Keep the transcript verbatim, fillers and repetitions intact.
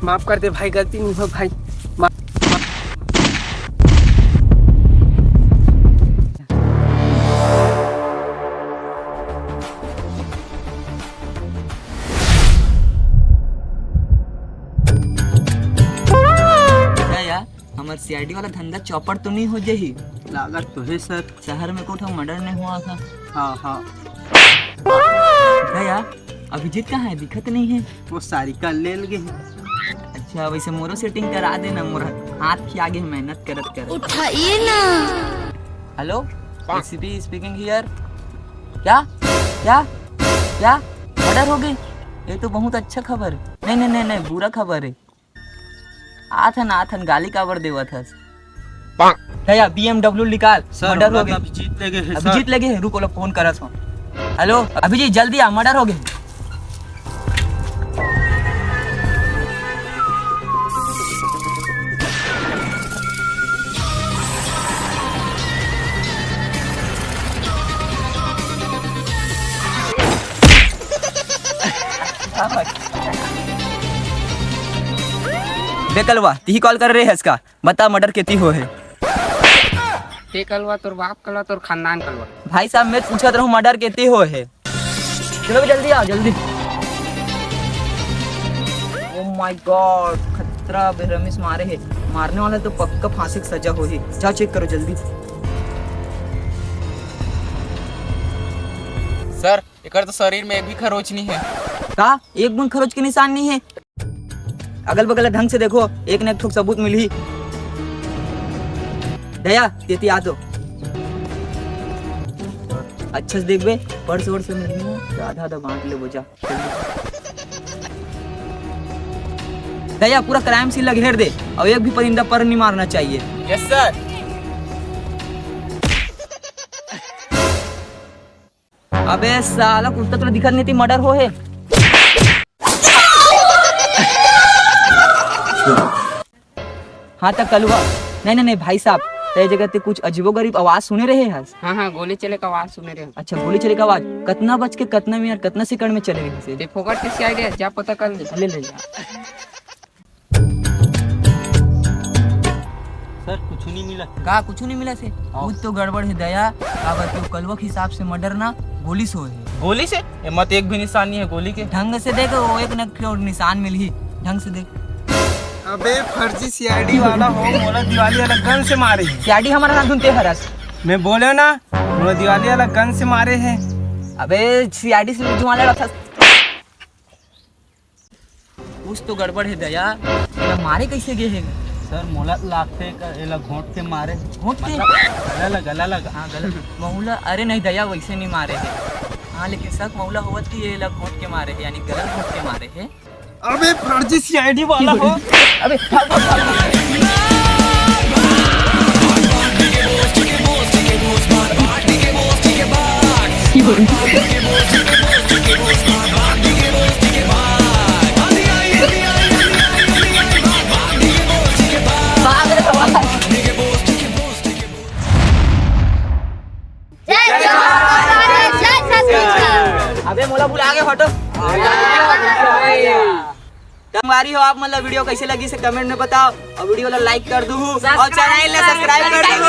माफ कर दे भाई, गलती नहीं हो भाई। मा- का यार, हमर सीआईडी वाला धंधा चौपट तो नहीं हो जाही? लागत तो है सर। शहर में कोठा मर्डर नहीं हुआ था? हाँ, हाँ। का यार, अभिजीत कहाँ है? दिखत नहीं है। वो सारिका ले गे हे। अच्छा, वैसे मोरो सेटिंग करा देना, मोर हाथ खिया गे मेहनत करत करत। उठाइए ना। Hello, ACP speaking here. क्या? क्या? क्या? मर्डर हो गे? ये तो बहुत अच्छा खबर है। नहीं, नहीं, नहीं, नहीं, बुरा खबर है। आथन, आथन, गाली काबर देवत हस? दया, बीएमडब्ल्यू निकाल, सर, मर्डर हो गे। अभिजीत ले गे हे, अभिजीत ले गे हे, रुक, ओला फोन करत हूँ। हेलो, अभिजीत, जल्दी आ, मर्डर हो गे। बे कलवा, तिही कॉल कर रहे हस का? बता, मर्डर केती हो हे? ते कलवा, तोर बाप कलवा, तोर खानदान कलवा। भाई साहब, मैं पूछत रहूं, मर्डर केती हो हे? चलो बे, जल्दी आओ, जल्दी। Oh my God, खतरा बे रमेश मारे हे। मारने वाला तो पक्का फांसी की सजा होही। जाओ, चेक करो जल्दी। सर, एकर तो शरीर में एक भी खरोच नहीं है। का? एक बूंद खरोच के निशान नहीं है? अगल बगल ढंग से देखो, एक न एक ठोक सबूत मिलही। दया, तेती आ तो। अच्छा से देखबे, पर्स वर्स में नहीं है, तो आधा आधा बांट ले, बोझा। दया, पूरा क्राइम सीन ला घेर दे, और एक भी परिंदा पर नहीं मारना चाहिए। Yes sir. अबे साला, कुत्ता तोला दिखत नहीं थी, मर्डर हो हे। हाँ त कलुआ, नहीं, नहीं, नहीं भाई साहब, ते जगह ते कुछ अजीबो गरीब आवाज सुने रहे हस? हाँ, हाँ, गोली चले का आवाज सुने रहे। अच्छा, गोली चले का आवाज। कतना बज के, कतना मिनट, कतना सेकंड में चले रहे से? ते फोकट के सीआईडी, जा पता कर ले। ले, ले जा। सर, कुछ नहीं मिला। का कुछ नहीं मिला से? हाँ। कुछ तो गड़बड़ है दया। काबर के कलवा के हिसाब से मर्डर ना गोली से होए हे। गोली से? एमा तो एक भी निशान नहीं है गोली के। ढंग से देख, वो एक न एक निशान मिलही। ढंग से देख। अबे फर्जी सीआईडी वाला हो, मोला दिवाली वाला गन से मारे हे। सीआईडी हमारा हाथ धुनते हरस। मैं बोले ना, मोला दिवाली वाला गन से मारे हे। अबे सीआईडी से जुआले रखा। कुछ तो गड़बड़ है दया, एला मारे कैसे गे हे? सर, मोला लागथे का एला घोंट के मारे। घोंट के? मतलब, गला लग, गला लग। हाँ, गला। महुला, अरे नहीं दया, वैसे नहीं मारे हे। हाँ, लेकिन शक महुला होवत कि एला घोंट के मारे हे, यानी गला घोंट के मारे हे। अबे फर्जी सीआईडी वाला हो। अबे भाग, भाग, भाग। जय जोहार, जय छत्तीसगढ़। अबे मोला बुला के फोटो। संगवारी हो, आप मन ला वीडियो कैसे लगी से कमेंट में बताओ, और वीडियो ला लाइक कर दू और चैनल ला सब्सक्राइब कर दू।